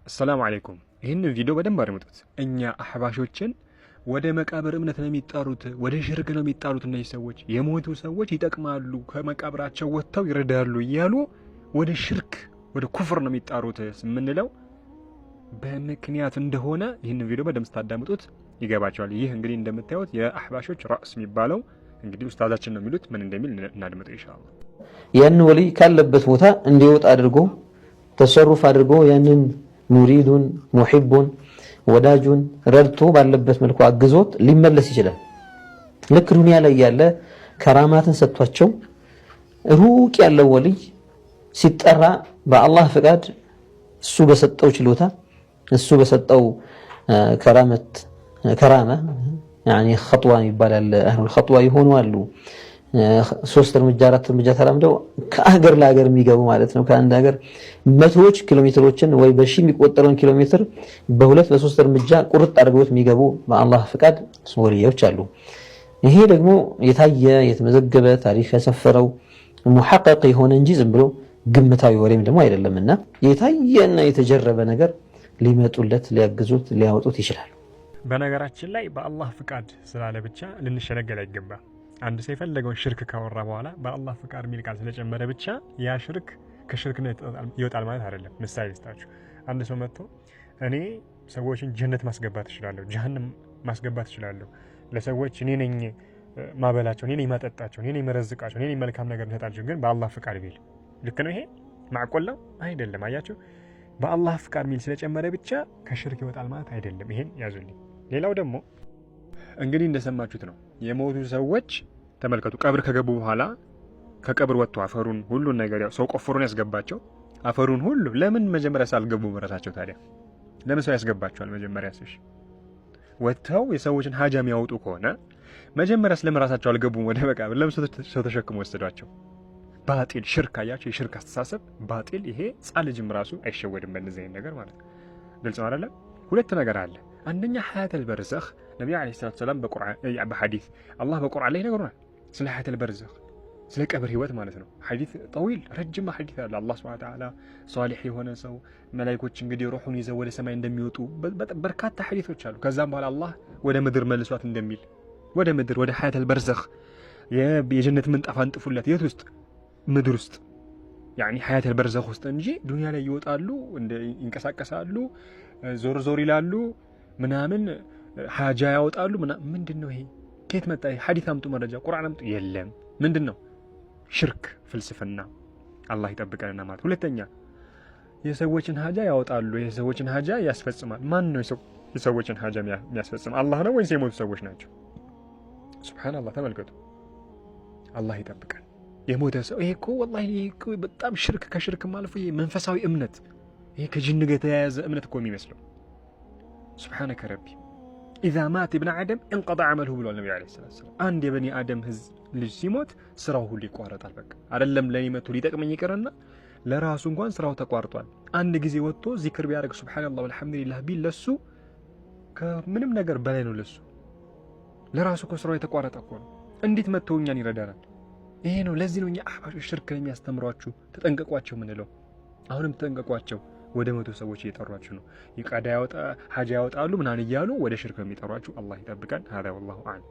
አሰላሙ አለይኩም። ይህንን ቪዲዮ በደንብ አድምጡት። እኛ አሕባሾችን ወደ መቃብር እምነት ነው የሚጣሩት፣ ወደ ሽርክ ነው የሚጣሩት። እነዚህ ሰዎች የሞቱ ሰዎች ይጠቅማሉ፣ ከመቃብራቸው ወጥተው ይረዳሉ እያሉ ወደ ሽርክ ወደ ኩፍር ነው የሚጣሩት የምንለው በምክንያት እንደሆነ ይህንን ቪዲዮ በደንብ ስታዳምጡት ይገባቸዋል። ይህ እንግዲህ እንደምታዩት የአሕባሾች ራስ የሚባለው እንግዲህ ኡስታዛችን ነው የሚሉት፣ ምን እንደሚል እናድምጠው ኢንሻአላህ። ያን ወልይ ካለበት ቦታ እንዲወጣ አድርጎ ተሰሩፍ አድርጎ ያንን ሙሪዱን ሙሂቡን ወዳጁን ረድቶ ባለበት መልኩ አግዞት ሊመለስ ይችላል። ልክ ዱንያ ላይ ያለ ከራማትን ሰጥቷቸው ሩቅ ያለው ወልይ ሲጠራ በአላህ ፍቃድ እሱ በሰጠው ችሎታ፣ እሱ በሰጠው ከራመት፣ ከራማ ያኒ ኸጥዋ ይባላል። አህሉል ኸጥዋ ይሆኑ አሉ። ሶስት እርምጃ አራት እርምጃ ተራምደው ከሀገር ለሀገር የሚገቡ ማለት ነው። ከአንድ ሀገር መቶዎች ኪሎ ሜትሮችን ወይ በሺ የሚቆጠረውን ኪሎ ሜትር በሁለት በሶስት እርምጃ ቁርጥ አድርገውት የሚገቡ በአላህ ፍቃድ ወልዮች አሉ። ይሄ ደግሞ የታየ፣ የተመዘገበ፣ ታሪክ ያሰፈረው ሙሐቀቅ የሆነ እንጂ ዝም ብሎ ግምታዊ ወሬም ደግሞ አይደለምና የታየና የተጀረበ ነገር ሊመጡለት፣ ሊያግዙት፣ ሊያወጡት ይችላሉ። በነገራችን ላይ በአላህ ፍቃድ ስላለ ብቻ ልንሸነገል አይገባም። አንድ ሰው የፈለገውን ሽርክ ካወራ በኋላ በአላህ ፍቃድ የሚል ቃል ስለጨመረ ብቻ ያ ሽርክ ከሽርክነት ይወጣል ማለት አይደለም። ምሳሌ ልስጣችሁ። አንድ ሰው መጥቶ እኔ ሰዎችን ጀነት ማስገባት እችላለሁ፣ ጀሀነም ማስገባት እችላለሁ፣ ለሰዎች እኔ ነኝ ማበላቸው፣ እኔ ነኝ ማጠጣቸው፣ እኔ ነኝ መረዝቃቸው፣ እኔ ነኝ መልካም ነገር ምሰጣቸው፣ ግን በአላህ ፍቃድ ቢል ልክ ነው? ይሄ ማዕቆል ነው አይደለም። አያችሁ፣ በአላህ ፍቃድ ሚል ስለጨመረ ብቻ ከሽርክ ይወጣል ማለት አይደለም። ይሄን ያዙልኝ። ሌላው ደግሞ እንግዲህ እንደሰማችሁት ነው። የሞቱ ሰዎች ተመልከቱ፣ ቀብር ከገቡ በኋላ ከቀብር ወጥቶ አፈሩን ሁሉን ነገር ያው ሰው ቆፍሮን ያስገባቸው አፈሩን ሁሉ፣ ለምን መጀመሪያ ሳልገቡ መረታቸው ታዲያ ለምን ሰው ያስገባቸዋል? መጀመሪያ ስሽ ወጥተው የሰዎችን ሀጃ የሚያወጡ ከሆነ መጀመሪያ ስለምን ራሳቸው አልገቡም ወደ መቃብር? ለምን ሰው ተሸክሞ ወሰዷቸው? ባጢል ሽርክ፣ አያቸው፣ የሽርክ አስተሳሰብ ባጢል። ይሄ ሕፃን ልጅም ራሱ አይሸወድም በእንደዚህ አይነት ነገር ማለት ነው። ግልጽ ነው አይደለም? ሁለት ነገር አለ። አንደኛ ሀያተል በርዘኽ፣ ነቢዩ ዓለይሂ ሰላቱ ሰላም በሐዲስ፣ አላህ በቁርአን ላይ ነገሩናል ስለ ሀያተል በርዘኽ፣ ስለ ቀብር ህይወት ማለት ነው። ሐዲስ ጠዊል ረጅም ሐዲስ አለ። አላህ ሱብሓነሁ ወተዓላ ሷሊሕ የሆነ ሰው መላኢኮች እንግዲህ ሩሑን ይዘው ወደ ሰማይ እንደሚወጡ በርካታ ሐዲሶች አሉ። ከዛም በኋላ አላህ ወደ ምድር መልሷት እንደሚል፣ ወደ ምድር ወደ ሀያተል በርዘኽ የጀነት ምንጣፍ አንጥፉለት። የት ውስጥ? ምድር ውስጥ፣ ያኒ ሀያተል በርዘኽ ውስጥ እንጂ ዱንያ ላይ ይወጣሉ፣ ይንቀሳቀሳሉ፣ ዞር ዞር ይላሉ፣ ምናምን ሀጃ ያወጣሉ። ምንድን ነው ይሄ? ከየት መጣ? ሐዲስ አምጡ፣ መረጃ ቁርአን አምጡ። የለም። ምንድን ነው? ሽርክ፣ ፍልስፍና። አላህ ይጠብቀንና ማለት። ሁለተኛ የሰዎችን ሀጃ ያወጣሉ፣ የሰዎችን ሀጃ ያስፈጽማል። ማን ነው የሰዎችን ሀጃ የሚያስፈጽም? አላህ ነው ወይስ የሞቱ ሰዎች ናቸው? ሱብሃነላህ፣ ተመልከቱ። አላህ ይጠብቀን። የሞተ ሰው ይሄ እኮ ወላሂ ይሄ እኮ በጣም ሽርክ፣ ከሽርክም አልፎ ይሄ መንፈሳዊ እምነት፣ ይሄ ከጅን ጋር የተያያዘ እምነት እኮ የሚመስለው። ሱብሓነከ ረቢ። ኢዛ ማት ብን አደም እንቀጣ አመልሁ ብሏል ነቢ ዓለይሂ ሰላቱ ወሰላም። አንድ የበኒ አደም ህዝብ ልጅ ሲሞት ስራው ሁሉ ይቋረጣል። በቃ አይደለም ለኔ መቶ ሊጠቅመኝ ይቅርና ለራሱ እንኳን ስራው ተቋርጧል። አንድ ጊዜ ወጥቶ ዚክር ቢያደርግ፣ ሱብሓነላህ ወልሐምዱሊላህ ቢል ለሱ ከምንም ነገር በላይ ነው። ለሱ ለራሱ እኮ ስራው የተቋረጠ እኮ ነው። እንዴት መጥቶ እኛን ይረዳናል? ይሄ ነው። ለዚህ ነው እኛ አህባሾች ሽርክ ነው የሚያስተምሯችሁ ተጠንቀቋቸው የምንለው። አሁንም ተጠንቀቋቸው። ወደ 100 ሰዎች እየጠሯችሁ ነው። ይቃዳ ያወጣ ሀጃ ያወጣሉ ምናምን እያሉ ወደ ሽርክ ነው የሚጠሯችሁ። አላህ ይጠብቀን። ሀዛ ወላሁ አዕለም።